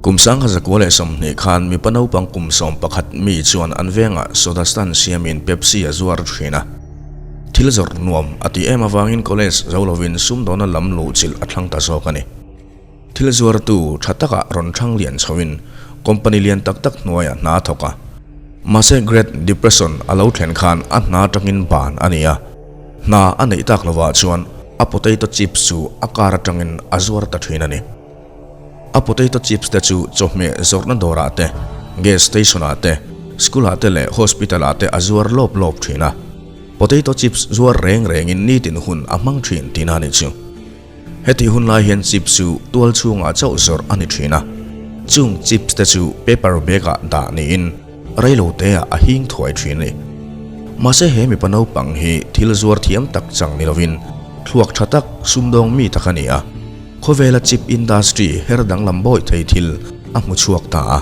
Kum 1920 khan mipa naupang kum 11 mi chuan an vengah soda stand siamin Pepsi a zuar thin a. Thil zawrh nuam a tih em avangin college zo lovin sumdawna lam luhchilh a thlang ta zawk a ni. Thil zuartu tha takah rawn thlang lian chhoin company lian tak tak hnuaiah hna a thawk a. Mahse Great Depression a lo thlen khan a hna atangin ban a ni a. Hna a neih tak lovah chuan a potato chips chu a car atangin a zuar ta thin a ni. A potato chips te chu chawhmeh zawrhna dawrah te, gas station ah te, school ah te leh hospital ah te a zuar lawp lawp thin a. Potato chips zuar reng rengin nitin hun a hmang thin tihna a nih chu. Hetih hun lai hian chips chu tual chhungah chauh zawrh a ni thin a. Chung chips te chu paper bag ah dah niin reilo te ah a hing thuai thin a ni. Mahse he mipa naupang hi thil zuar thiam tak chang ni lovin thluak tha tak sumdawng mi tak a ni a. Khawvela chip industry her danglam bawi thei thil a hmu chhuak ta a.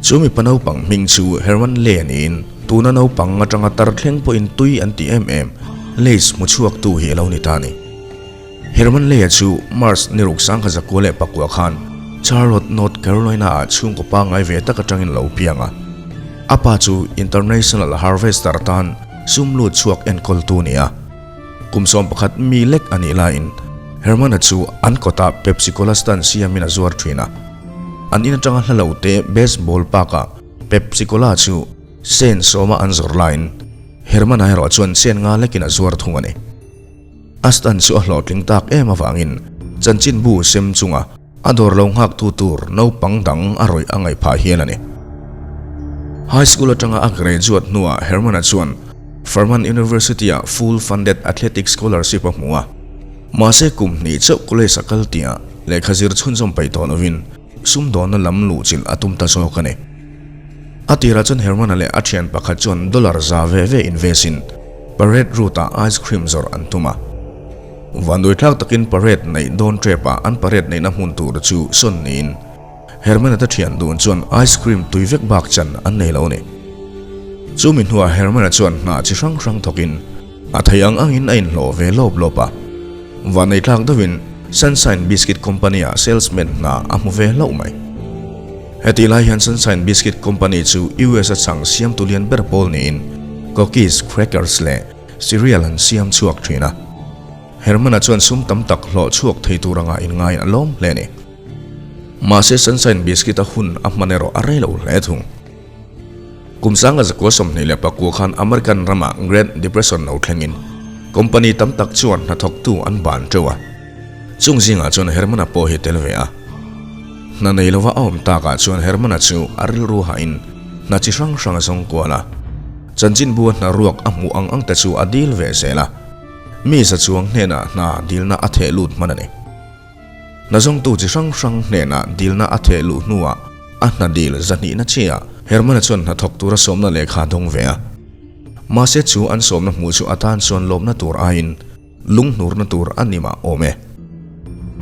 Chu mipa naupang hming chu Herman Lay niin tuna naupang atanga tar thleng pawhin tui an ti em em Lays hmu chhuaktu hi a lo ni ta a ni. Herman Lay-a chu March ni ruk 1909 khan Charlotte, North Carolina-ah chhungkaw pangngai ve tak atangin a lo piang a. A pa chu International Harvester tan sum lut chhuak enkawltu a ni a. Kum 11 mi lek a nih laiin Hermana chu an kawtah Pepsi Cola stand siamin a zuar thin a. An in atanga hla lo te baseball park-ah Pepsi Cola chu sen sawma an zawrh laiin Hermana erawh chuan sen nga lekin a zuar thung a ni. A stand chu a hlawhtling tak em avangin chanchinbu sem chunga a dawr lo nghaktu tur naupang dang a rawih a ngaih phah hial a ni. High school atanga a graduate hnuah Hermana chuan Furman University-ah full funded athletic scholarship a hmu a. Mahse kum hnih chauh college a kal tihah lehkha zir chhunzawm paih tawh lovin sumdawnna lam luhchilh a tum ta zawk a ni. A tirah chuan Hermana leh a thian pakhat chuan dollar za ve ve invest in Parade Route-ah ice cream zawrh an tum a. Vanduaithlak takin parade neih dawn trep ah an parade neihna hmun tur chu sawn niin Hermana te thian dun chuan ice cream tui vek bak chan an nei lo a ni. Chumi hnuah Hermana chuan hna chi hrang hrang thawkin a thei ang angin a inhlawh ve lawp lawp a. Vanneithlak deuhin Sunshine Biscuit Company ah salesman hna a hmu ve hlauh mai. Hetih lai hian Sunshine Biscuit Company chu US a chhang siamtu lian ber pawl niin cookies, crackers leh Cereal an siam chhuak thin a, Hermana chuan sum tam tak hlawh chhuak thei tur anga inngai a lawm hle a ni. Mahse Sunshine Biscuit a hun a hman erawh a rei lo hle thung. Kum 1929 khan American ramah Great Depression lo thlengin company tam tak chuan hnathawktu an ban teuh a, chung zingah chuan Hermana pawh hi tel ve a. Hna nei lova a awm takah chuan Hermana chu a rilru hahin hna chi hrang hrang a zawng kual a. Chanchinbu a hna ruak a hmuh ang ang te chu a dil ve zel a, mi za chuang hnenah hna dilna a theh lut hman a ni. Hna zawngtu chi hrang hrang hnenah dilna a theh luh hnuah a hna dil zahnihna chiah Hermana chuan hna thawk tura sawmna lehkha a dawng ve a. Mahse chu an sawmna hmuh chu a tan chuan lawmna tur aiin lunghnurna tur a ni mah awm e.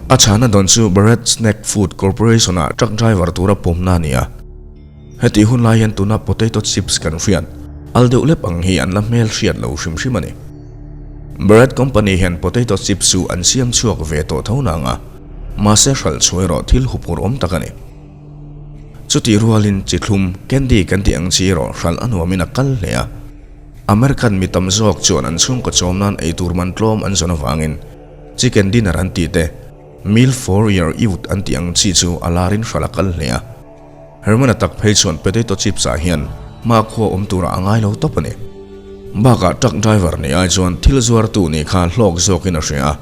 A chhana dawn chu Barrett Snack Food Corporation-ah truck driver tura pawmna a ni a. Hetih hun lai hian tuna potato chips kan hriat al deuh lep ang hi an la hmel hriat lo hrim hrim a ni. Barrett Company hian potato chips chu an siam chhuak ve tawh tho nang a, mahse hralh chhuai erawh thil huphur awm tak a ni. Chutih rualin chi thlum, candy kan tih ang chi erawh hralh a nuamin a kal hle a. American mi tam zawk chuan an chhungkaw chawm nan eitur man tlawm an zawn avangin chicken dinner an tih te, meal for your youth an tih ang chi chu a larin hralh a kal hle a. Hermana tak phei chuan potato chips ah hian hmakhua awm turah a ngai lo tawp a ni. Bakah truck driver nih ai chuan thil zuartu nih kha hlawk zawkin a hria a,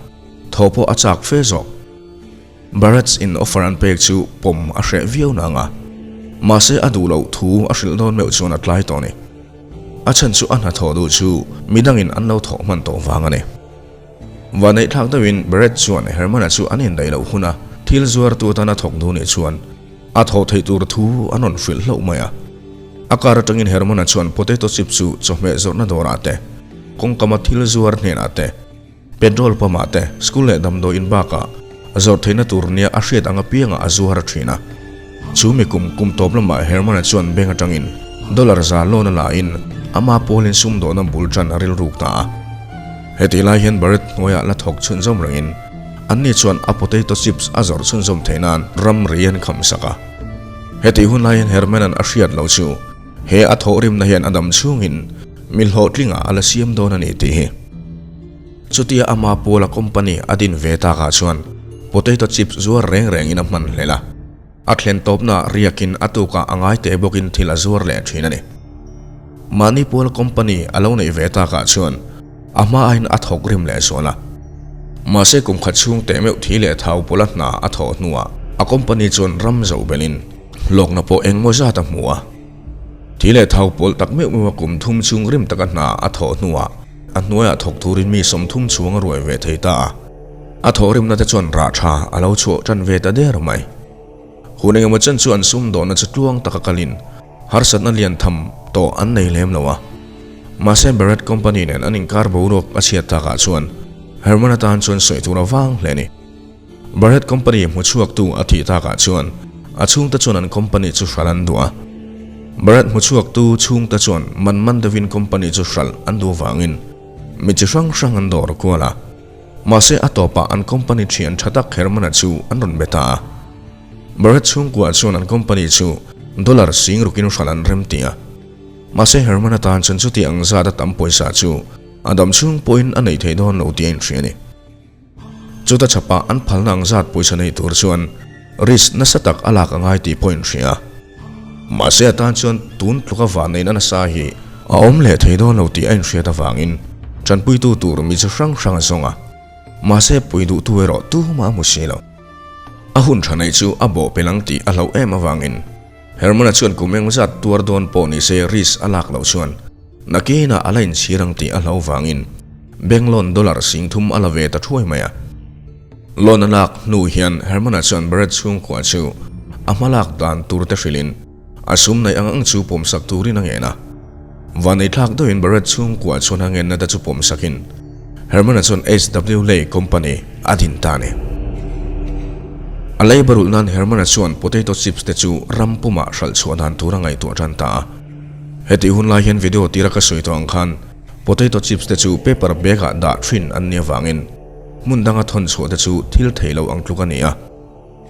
thaw pawh a chak fe zawk. Barretts in offer an pek chu pawm a hreh viau nang a, mahse a duh loh thu a hrilh dawn meuh chuan a tlai tawh a ni. A chhan chu a hnathawh duh chu midangin an lo thawh hman tawh vang a ni. Vanneih thlak deuhin Barrett chuan Hermana chu an indaih loh hun a, thil zuartu atana thawk duh nih chuan a thawh theih tur thu an rawn hrilh hlauh mai a. A kar atangin Hermana chuan potato chip chu chawhmeh zawrhna dawrah te, kawngkama thil zuar hnenah te, Petrol pump ah te, school leh damdawi in bakah zawrh theihna tur nia a hriat ang apiangah a zuar a thin a. Chu mi kum kum tawp lamah Hermana chuan bank atangin dollar za loan a la in ama pawlin sumdawhna bul tan a rilruk ta a. Hetih lai hian Barrett hnuaiah la thawk chhunzawm rengin anni chuan a potato chips a zawrh chhunzawm theih nan ramri an kham sak a. Hetih hun laiin Herman-a'n a hriat loh chu he a thawhrimna hian a dam chhungin mi hlawhtlingah a la siam dawn a ni tih hi. Chutia ama puala company a din ve takah chuan potato chips zuar reng rengin a hman hlel a. A thlen tawpnaah riakin a tukah a ngai teh bawkin thil a zuar leh thin a ni. Mahni pual company a lo neih ve takah chuan a hma aiin a thawk rim leh zual a. Mahse kum khat chhung teh meuh thi leh thau pawla hna a thawh hnuah a company chuan ram zoh belhin hlawkna pawh engmaw zat a hmu a. Thi leh thau pawl tak meuh meuha kum thum chhung rim taka hna a thawh hnuah a hnuaiah thawk turin mi 30 chhuang a ruai ve thei ta a. A thawhrimna te chuan rah tha a lo chhuah tan ve ta der mai. Hun engemaw chen chu an sumdawnna chu tluang taka kalin harsatna lian tham tawh an nei lem lo a. Mahse Barrett Company nen an inkar boruak a chhiat takah chuan Herman atan chuan sawi tur a vang hle a ni. Barrett Company hmu chhuaktu a thih takah chuan a chhungte chuan an company chu hralh an duh a. Barrett hmu chhuaktu chhungte chuan man man deuhin company chu hralh an duh vangin mi chi hrang hrang an dawr kual a. Mahse a tawpah an company thian tha tak Hermana chu an rawn be ta a. Barrett chhungkua chuan an company chu dollar sing rukin hralh an rem ti a. Mahse Hermana tan chuan chuti ang zat a tam pawisa chu a dam chhung pawhin a nei thei dawn lo tih a inhria a ni. Chuta chhapah an phalna ang zat pawisa nei tur chuan risk nasa tak a lak a ngai tih pawh a inhria a. Mahse a tan chuan tun tluka vanneihna nasa hi a awm leh thei dawn lo tih a inhriat avangin tanpuitu tur mi chi hrang hrang a zawng a, mahse pui duhtu erawh tumah a hmu si lo. A hun tha neih chu a bawh pel ang tih a hlauh em avangin Hermona chuan kum eng zat tuar dawn pawh ni se risk a lak loh chuan nakinah a la inchhir ang tih a hlauh vangin bank loan dollar 30,000 a la ve ta thuai mai a. Loan a lak hnu hian Hermana chuan Barrett chhungkua chu a hma lak dan tur te hrilhin a sum neih ang ang chu pawmsak turin a ngen a. Vanneithlak deuhin Barrett chhungkua chuan a ngenna te chu pawmsakin Hermana chuan HW Lay Company a din ta a ni. A lei barulh nan Hermana chuan potato chips te chu ram pumah hralh chhuah dan tur a ngaihtuah tan ta a. Hetih hun lai hian video tira ka sawi tawh ang khan potato chips te chu paper bag ah dah thin an nih avangin Hmun danga thawn chhuah te chu thil thei lo ang tluk a ni a.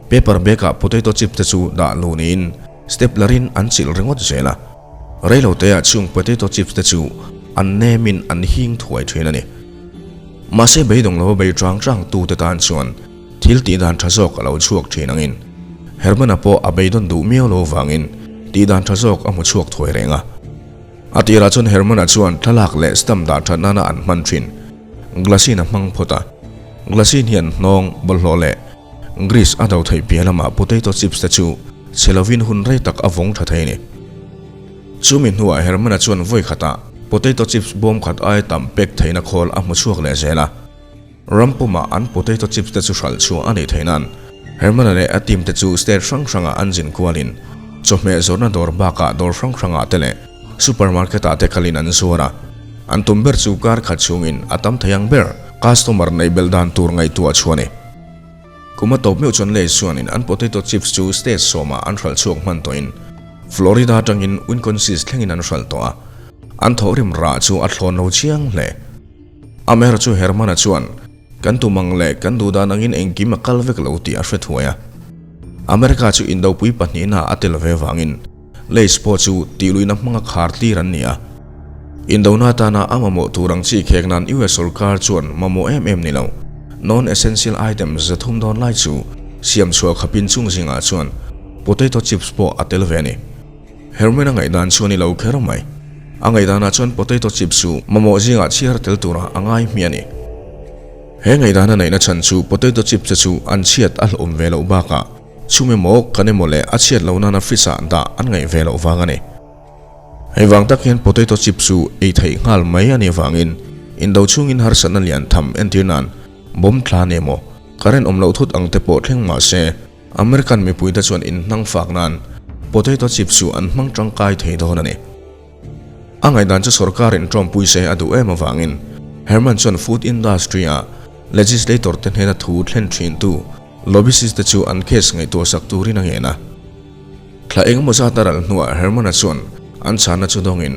Paper bag ah potato chip te chu dah lu niin stapler in an chilh ringawt zel a. Rei lo te ah chung potato chips te chu an nem in an hing thuai thin a ni. Mahse beidawng lo a bei chang chang tu te tan chuan thil tih dan tha zawk a lo chhuak thin angin Herman-a pawh a beidawn duh miau lo vangin tih dan tha zawk a hmu chhuak thuai reng a. A tirah chuan Herman-a chuan thlalak leh stamp dah that nana an hman thin. Glasin a hmang phawt a. Glasin hian hnawng, bawlhhlawh leh grease a do theih piah lamah potato chips te chu chhe lovin hun rei tak a vawng tha thei a ni. Chumi hnuah Herman-a chuan vawi khatah potato chips bawm khat aia tam pek theihna khawl a hmu chhuak leh zel a. Ram pumah an potato chips te chu hralh chhuah a nih theih nan Herman-a leh a team te chu state hrang hrangah an zin kualin chawhmeh zawrhna dawr bakah dawr hrang hrangah te leh supermarket ah te kalin an zuar a. An tum ber chu kar khat chhungin a tam thei ang ber customer neih belh dan tur ngaihtuah chu a ni. Kum a tawp meuh chuan Lay's chuanin an potato chips chu state sawmah an hralh chhuak hman tawhin Florida atangin Winconsis thlengin an hralh tawh a. An thawhrim rah chu a thlawn lo chiang hle. Amaherawhchu chu Herman-a chuan kan tum ang leh kan duh dan angin engkim a kal vek lo tih a hre thuai a. America chu indopui pahnihna a tel ve vangin Lays pawh chu tihluihna hmanga khar tlir an ni a. Indona atana a mamawh tur ang chi khek nan US sorkar chuan mamawh em em ni lo, non-essential items 300 dawn lai chu siam chhuah khapin chung zingah chuan potato chips pawh a tel ve a ni. Herman a ngaihdan chu a ni lo kher mai. A ngaihdanah chuan potato chips chu mamawh zingah chhiar tel turah a ngai hmiah a ni. He ngaihdan a neihna chhan chu potato chips te chu an chhiat a hlawm ve loh bakah chhum emaw kan emaw leh a chhiat loh nana fridge ah dah an ngaih ve loh vang a ni. Hei vang tak hian potato chips chu ei theih nghal mai a nih avangin indo chhungin harsatna lian tham entir nan bomb tlan emaw current awm loh thut ang te pawh thleng mah se American mipuite chuan inhnang fak nan potato chips chu an hmang tangkai thei dawn a ni. A ngaihdan chu sorkarin tawmpui se a duh em avangin Herman chuan food industry-a legislator te hnena thu thlen thintu lobbyists te chu an case ngaihtuah sak turin a ngen a. Thla engemaw zat a ral hnuah Herman-a chuan an chhanna chu dawngin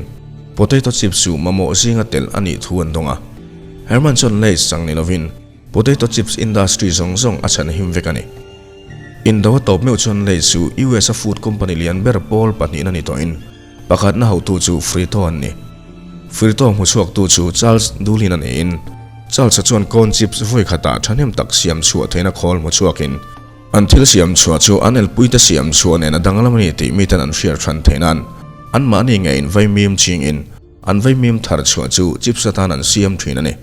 potato chips chu mamawh zinga telh a nih thu an dawng a. Herman chuan Lay's chang ni lovin Potato chips industry zawng zawng a chhan him vek a ni. Indo a tawp meuh chuan Lay's chu US a food company lian ber pawl pahnihna ni tawhin pakhatna hotu chu Frito an ni. Frito hmuchhuaktu chu Charles Dulin a niin Charles-a chuan corn chips vawi khatah thahnem tak siam chhuah theihna khawl hmuchhuakin an thil siam chhuah chu an elpuite siam chhuah nen a danglam a ni tih miten an hriat hran theih nan anmahni ngeiin vaimim chingin an vaimim thar chhuah chu chips atan an siam thin a ni.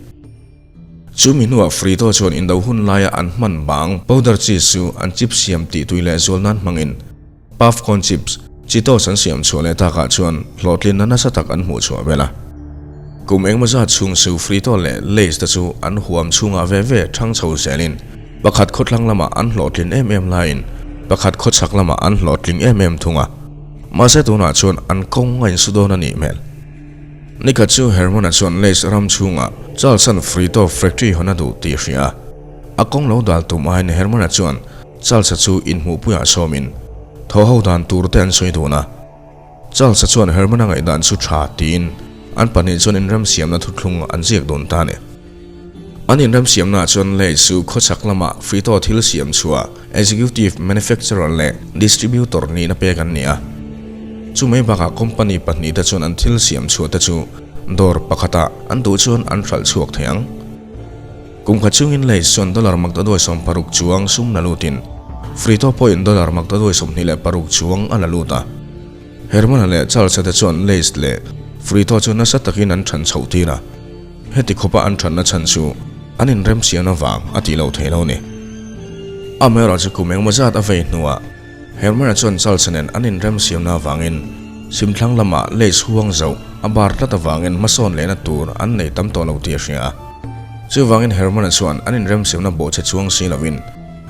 Chumi hnuah Frito chuan indo hun laia an hman bang powder cheese chu an chips siam tih tui leh zual nan hmangin Puff corn chips, Cheetos an siam chhuah leh takah chuan hlawhtlinna nasa tak an hmuh chhuah vel a. Kum engmaw zat chhung chu Frito leh Lays te chu an huam chhungah ve ve thang chho zelin pakhat khawthlang lamah an hlawhtlin em em laiin pakhat khawchhak lamah an hlawhtling em em thung a. Mahse tunah chuan an kawng a insu dawn a nih hmel. Nikhat chu Hermon-a chuan Lays ram chhungah Charles-a'n Frito factory hawn a duh tih a hria a. A kawng lo dal tum aiin Hermon-a chuan Charles-a chu inhmuhpuiah sawmin thaw ho dan tur te an sawi dun a. Charles-a chuan Hermon-a ngaihdan chu tha tiin an pahnih chuan inremsiamna thuthlung an ziak dun ta a ni. An inremsiamnaah chuan Lei chu khawchhak lama Frito thil siam chhuah executive manufacturer leh distributor nihna pek an ni a. Chu mai bakah company pahnih te chuan an thil siam chhuah te chu dawr pakhatah an duh chuan an hralh chhuak thei ang. Kum khat chungin lei chuan dollar maktaduai 60 chuang sum la lutin Frito pawhin dollar maktaduai 26 chuang a la lut a. Hermana leh Charles-a te chuan Lays leh Frito chu nasa takin an than chhoh tir a. Heti khawpa an thanna chhan chu an inremsian avang a tih loh thei lo ni. Amaherawhchu kum engmaw zat a vei hnuah Hermana chuan Charles-a nen an inremsiamna avangin Simthlang lamah Lays huang zoh a bar tlat avangin hmasawn lehna tur an nei tam tawh lo tih a hria a. Chuvangin Hermana chuan an inremsiamna bawhchhe chuang si loin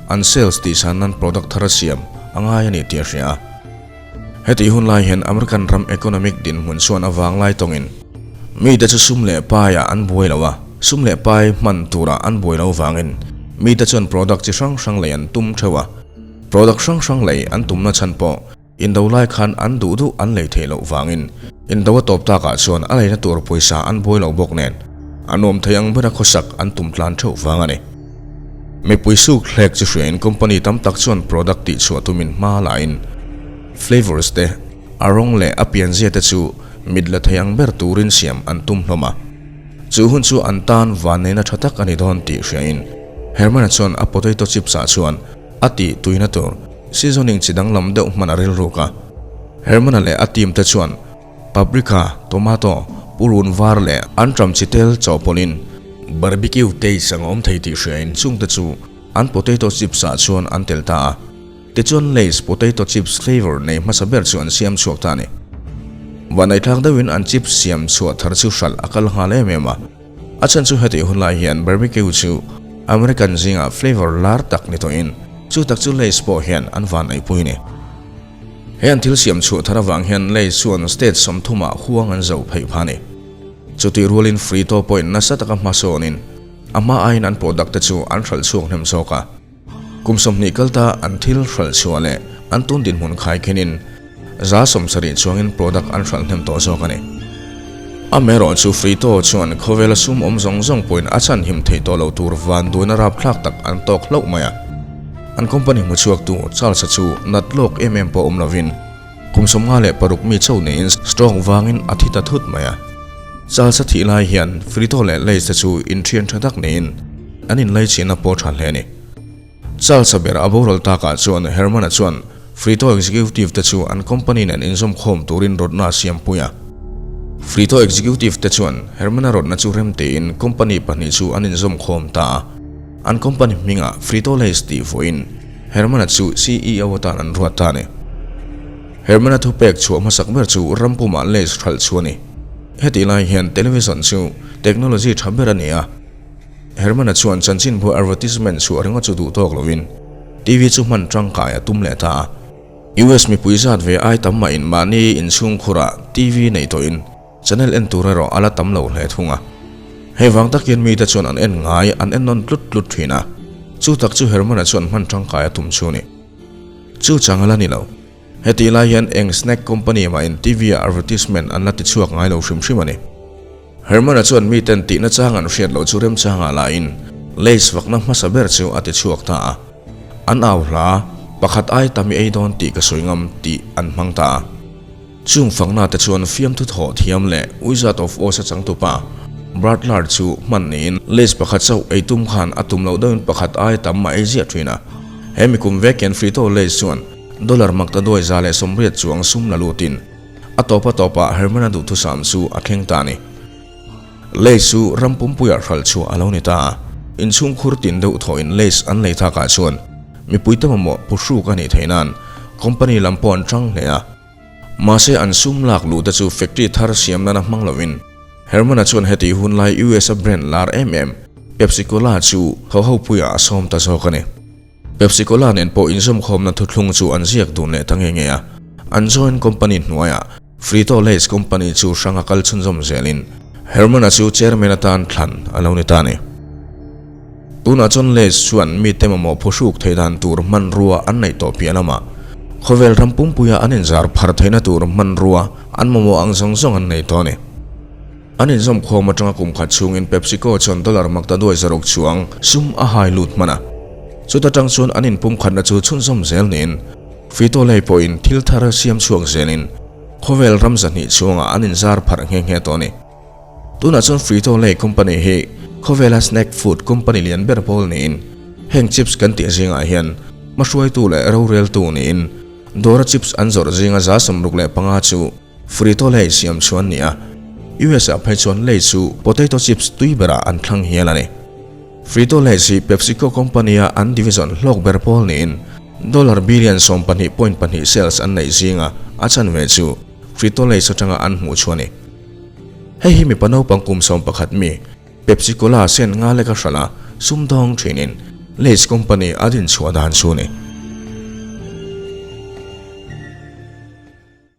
an sales tihsan nan product thar a siam a ngai a ni tih a hria a. Hetih hun lai hian American ram economic dinhmun chuan a vanglai tawngin mite chu sum leh paiah an buai lo a, sum leh pai hman turah an buai lo vangin mite chuan product chi hrang hrang lei an tum theuh a. Product hrang hrang lei an tumna chhan pawh Indo lai khan an duh duh an lei theih loh vangin Indo a tawp takah chuan a leina tur pawisa an buai lo bawk nen a nuam thei ang bera khawsak an tum tlan theuh vang a ni. Mipui suk hlek chu hriain company tam tak chuan product tih chhuah tumin hma lain flavours te, a rawng leh a pianzia te chu mit la thei ang ber turin siam an tum hlawm a. Chu hun chu an tan vanneihna tha tak a ni dawn tih hriain Herman-a chuan a potato chips ah chuan A tih tuina tur seasoning chi danglam deuh hman a rilruk a. Hermana leh a team te chuan paprika, tomato, purun var leh anṭam chi tel chawhpawlhin barbecue taste ang a awm thei tih hriain chungte chu an potato chips ah chuan an tel ta a. Tichuan Lay's potato chips flavour nei hmasa ber chu an siam chhuak ta a ni. Vanaitlak deuhin an chips siam chhuah thar chu hralh a kal nghal em em a. A chhan chu hetih hun lai hian barbecue chu American zingah flavour lar tak ni tawhin chu tak chu Lay's pawh hian an van eipui a ni. He an thil siam chhuah thar avang hian Lay's chuan state 30 ah huang an zo pheih pha a ni. Chutih rualin Frito pawhin nasa taka hmasawnin a hma aiin an product te chu an hralh chhuak hnem zawk a. Kum 20 kal ta an thil hralh chhuah leh an tun dinhmun khai khenin 70% chuangin product an hralh hnem tawh zawk a ni. Amaherawh chu Frito chuan khawvela sum awm zawng zawng pawhin a chhan him theih tawh loh tur vanduaina rapthlak tak an tawk hlauh mai a. An company hmuchhuaktu Charles-a chu nat lawk em em pawh awm lovin kum 56 mi chauh niin stroke vangin a thi ta thut mai a. Charles-a thih lai hian Frito leh Lays te chu inthian tha tak niin an inlaichhiahna pawh tha hle a ni. Charles-a ber a boral takah chuan Herman-a chuan Frito executive te chu an company nen inzawmkhawm turin rawtna a siampui a. Frito executive te chuan Herman-a rawtna chu rem tiin company pahnih chu an inzawmkhawm ta a. An company hmingah Frito Lays tih vawiin Herman-a chu CEO atan an ruat ta a ni. Herman-a thupek chhuah hmasak ber chu ram pumah Lays hralh chu a ni. Hetih lai hian television chu technology tha ber a ni a. Herman-a chuan chanchinbu advertisement chhuah ringawt chu duh tawk lovin TV chu hman tangkai a tum leh ta a. US mipui zat ve ai tam mahin mahni inchhung khurah TV nei tawhin channel en tur erawh a la tam lo hle thung a. Hei vang tak hian mite chuan an en ngai an en nawn tlut tlut thin a, chu tak chu Herman-a chuan hman tangkai a tum chu a ni. Chu chang a la ni lo. Hetih lai hian eng snack company mahin TV-ah advertisement an la ti chhuak ngai lo hrim hrim a ni. Herman-a chuan miten tihna chang an hriat loh chu remchangah lahin Lays vakna hmasa ber chu a ti chhuak ta a. An au hla, Pakhat ai tam i ei dawn tih ka sawi ngam tih an hmang ta a. Chung fakna te chuan fiamthu thawh thiam leh Wizard of Oz a changtupa Bart Lahr chu hman niin Lays pakhat chauh ei tum khan a tum loh deuhin pakhat ai tam a ei ziah thin a. He mi kum vek hian Frito Lays chuan dollar maktaduai 180 chuang sum la lutin a tawp a tawpah Herman-a duhthusam chu a thleng ta a ni. Lays chu ram pumpuiah hralh chhuah a lo ni ta a, inchhungkhur tin deuh thawhin Lays an lei takah chuan mipuite mamawh phuhruk a nih theih nan company lam pawh an tang hle a. Mahse an sum lak luh te chu factory thar siam nana hmang lovin Herman-a chuan heti hun lai US-a brand lar em em Pepsi Cola chu ho hopuiah a sawm ta zawk a ni. Pepsi Cola nen pawh inzawmkhawmna thuthlung chu an ziak dun leh ta nge nge a, an joint company hnuaiah Frito Lay's company chu hrang a kal chhunzawm zelin Herman-a chu chairman atan thlan a lo ni ta a ni. Tunah chuan Lay's chuan mite mamawh phuhruk theih dan tur hmanrua an neih tawh piah lamah khawvel ram pumpuia an inzar phar theihna tur hmanrua an mamawh ang zawng zawng an nei tawh a ni. An inzawmkhawm atanga kum khat chhungin PepsiCo chuan dollar maktaduai 600 chuang sum a hai lut hman a. Chuta tang chuan an inpumkhatna chu chhunzawm zel niin Frito-Lay pawhin thil thar siam chhuak zelin khawvel ram 200 chhuangah an inzar pharh nghe nghe tawh a ni. Tunah chuan Frito-Lay company hi khawvela snack food company lian ber pawl niin heng chips kan tih zingah hian hmahruaitu leh roreltu niin dawra chips an zawrh zinga 65% chu Frito Lay siam chu an ni a, US ah phei chuan Lay chu potato chips tui berah an thlang hial a ni. Frito Lay hi PepsiCo company a an division hlawk ber pawl niin dollar billion 12.2 sales an neih zinga a chanve chu Frito Lays atanga an hmuh chu a ni. Hei hi mipa naupang kum 11 mi Pepsi Cola sen nga leka hralh a sumdawng thinin Lays company a din chhuah dan chu a ni.